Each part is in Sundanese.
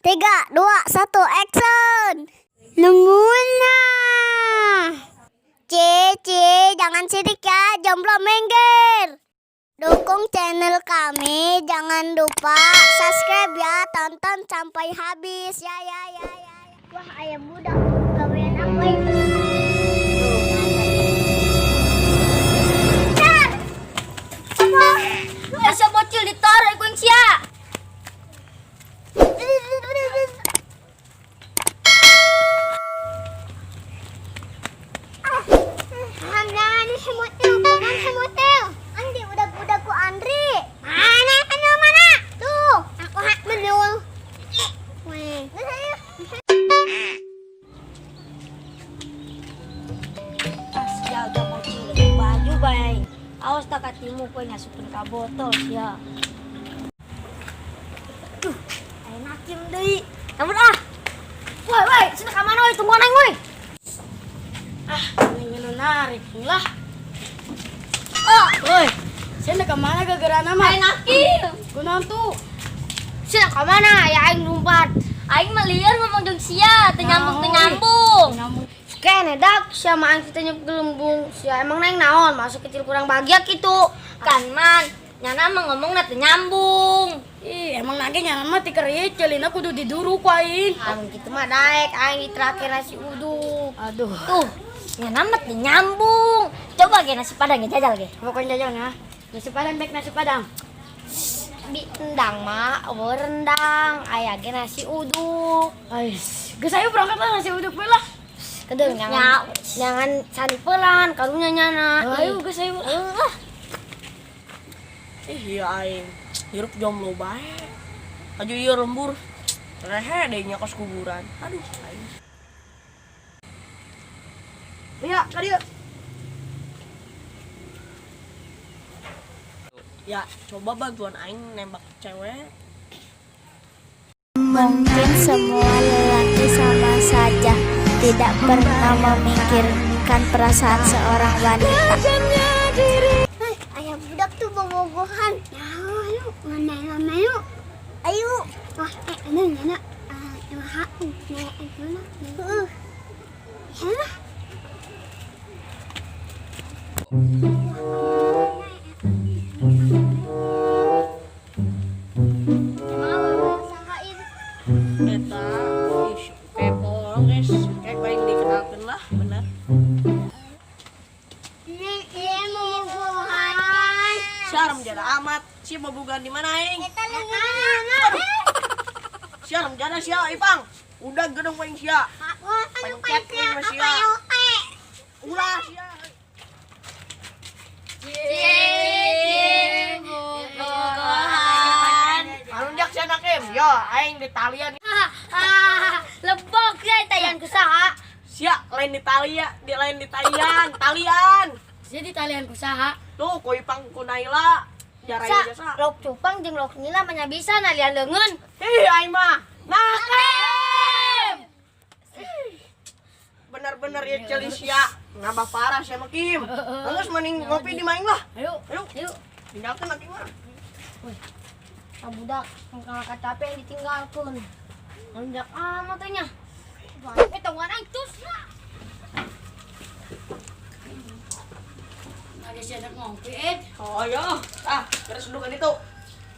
3, 2, 1, action! Nunggunya. Cie, jangan sirik ya, jomblo minggir. Dukung channel kami, jangan lupa subscribe ya, tonton sampai habis ya ya ya ya. Wah, ayam budak, gawean apa itu? Asa bocil ditarik ku sia. Andi udah-udah ku Andri. Mana anu mana? Tuh, aku hak menul. Weh, Sia udah bocil baju bae. Awas tak katimu kowe ngasupkeun ka botol sia. Duh, aya nakim deui. Cabut ah. Woi, woi, sini ka mana woi? Tungguan aing woi. Ah, ini narik lah. Oh, Woi, saya nak kemana gara-gara nama? aya nakim. Kunaon tuh? Sia ka mana? Ya aing lumpat. Aing mah lieur ngomong jeung sia, teu nyambung teu nyambung. Kene dak sia mah aing kita nyep gelembung. Sia emang neng naon masa kecil kurang bahagia gitu. Kan man, nyana mah ngomongna teu nyambung. Ih, emang nage nyaman mah tikar ieu celina kudu diduru ku aing. Aing gitu mah daek aing ditraktir nasi uduk. Aduh. Tuh, nyana mah teu nyambung. Coba ge nasi padang ge jajal ge. Pokoknya jajan ya. Nasi padang baik nasi padang. Di endang mah eueuh rendang, aya ge nasi uduk. Ais, geus ayo berangkat lah nasi uduk we lah. Kedeung jangan jangan sani pelan karunya nyana. Ayo geus ayo. Heeh. Ih, iya aing. Hirup jomblo bae. Aju ieu lembur. Rehe deui nya kos kuburan. Aduh, aing. Iya, ka dieu. Ya, coba bantuan aing nembak cewek. Mungkin semua lelaki sama saja, tidak pernah memikirkan perasaan seorang wanita. Ayah budak tuh bobogohan. Ya, ayo, mana mana yuk. Ayo. Wah, ini mana? Ya. Eta, ih, kepo guys. Kayak paling dikenalkeun lah, bener. Iya, bobogohan. Siaram jada amat. Si bobogohan di mana aing? Siaram jada sia, Ipang. Udah gedung paling sia. Pencet nih sia. Ulah sia. Bobogohan. Alunjak sia nakim. Yo, aing di talian. Lebok ya tayan kusaha. Sia lain di talia, di lain di talian, talian. Sia di talian kusaha. Tuh, ku Ipang ku Naila. Jarai Sa, jasa. lok cupang jeung lok nila mah bisa nalian leungeun. Ih, aing mah. Nakim. Bener-bener ya ceuli sia. Nambah parah sia mah Kim. Geus mending ngopi di maing lah. Ayo. Ayo. Ayo. Tinggalkeun Nakim mah. Ah budak, kalau capek yang ditinggalkeun. Lonjak amat teh nya. Eh tungguan aing tus lah. Lagi sia nak ngopi, Ed. Oh iya. Ah, beres dulu kan itu.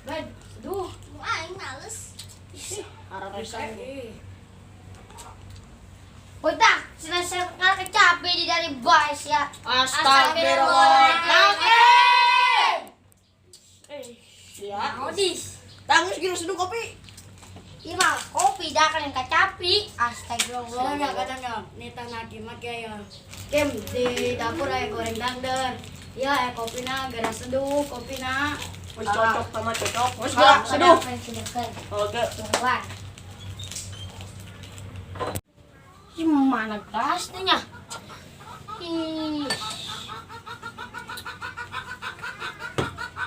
Bed, aduh. Aing males. Arah pisan. Botak, sina ngalah kecape di dari bas ya. Astagfirullah. Nakim. Eh, sia. Modis. Tangis gini seduh kopi. Iya mah kopi dah kan yang kecapi. Astagfirullah. Kadang kadang ya, nita naki mah ya. Kim di dapur aya goreng dangder. Ya, aya kopina geura seduh kopina. Wis cocok sama cocok. Wis gerak seduh. Oke. Tungguan. Ih, mana gasnya? Ih.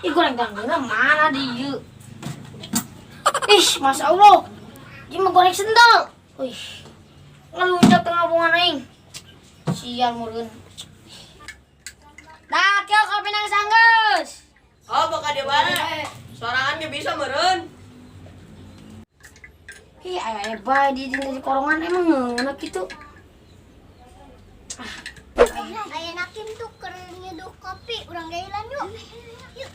Ih, goreng dangdernya mana dia? Ih, Masya Allah. Dia mah goreng sendal. Wih. Ngelunjak tengah bunga aing. Sial murun. Dah, kieu kopi nang sanggeus. Oh, bakal dia bare. Sorangan ge bisa meureun. Ih, aya bae di di korongan emang ngeunah kitu. Aya Nakim tuh keur nyeduh kopi, urang gailan yuk. Yuk.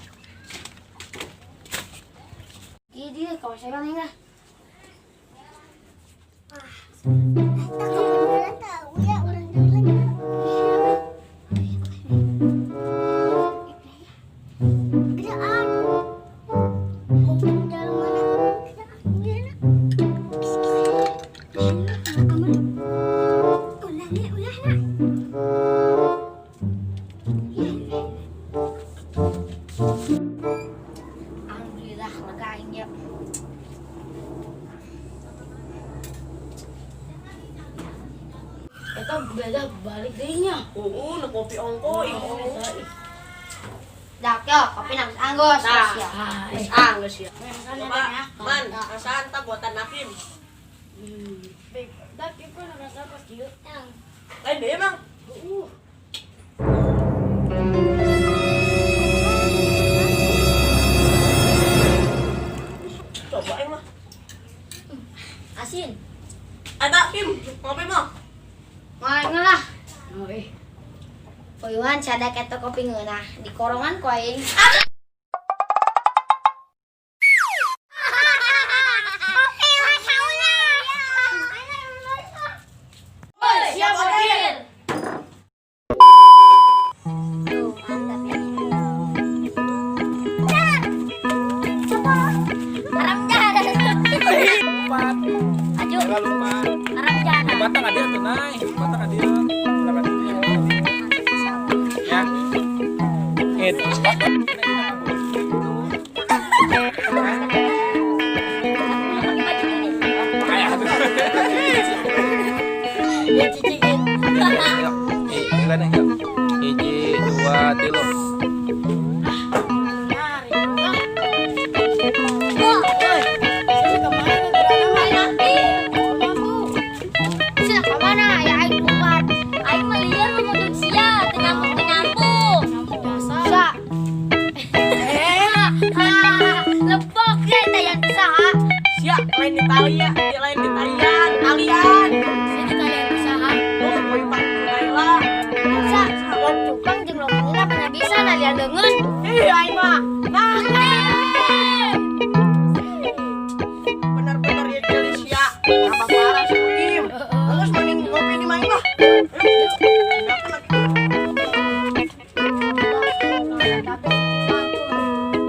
Ieu dia kawasan aing lah. Eta kebenaran tahu ya urang gailan yuk. Geraan. Ngomong jalan mana? Geraan, geraan. Aman. Ulah nya, ulah na. Alhamdulillah lega aing ya. Eta beda balik deui nya. Oo, na kopi ongko. Dak yo, kopi nang anggos. Nah. Ya. Ah, geus ya. Coba, man, rasaan ta buatan Nakim. Dak ieu rasa pas kieu. Lain deh emang. Coba emang. Asin. Ada Kim, ngopi mah. Moal lah. Oh, eh. Uyuhan sadak eta kopi ngeunah di korongan ku aing. Siap, Bocil. Tuh, mantap ya. Haram jahat. Empat. Aju, Jangan lupa. haram jahat. Batang adil tuh nay. Batang adil. Silakan. Ya. It. Ayah tuh. Ya cicingin. Ayo. Jalan ayo. Hiji, dua, tilu. Saya kemana gerangan mah? Sia ka mana ya aing lupa. Aing meliar ngomong sia, teu nyambung teu nyambung. Sa. Lepok ya eta yang saha? Sia, lain di talian, di lain di talian, talian. Saya di talian usaha. Tuh, koi pak Naila. Sa, lok cukang jeung lok nila mana bisa nalian deungeun. Ih, aing mah. Nah, bener-bener ya jadi sia. Tambah parah si Kim. Terus mending ngopi di main lah. Aku lagi.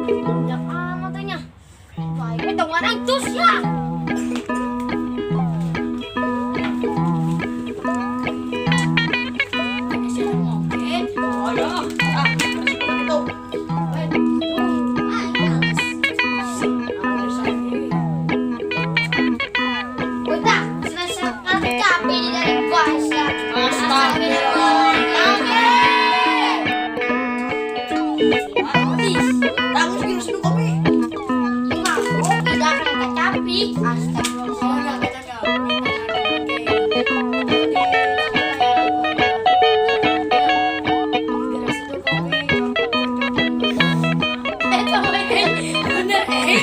Banyak amat tuh nya. Wah, ini tonggoan aing tus ya. Ada siapa ngopi? Oh ya, ah, terus itu. Udah, selesai capek dari puasa. Tangis gini seduh kopi. Cuma kopi dah yang capek. Astagfirullah. Bener eh.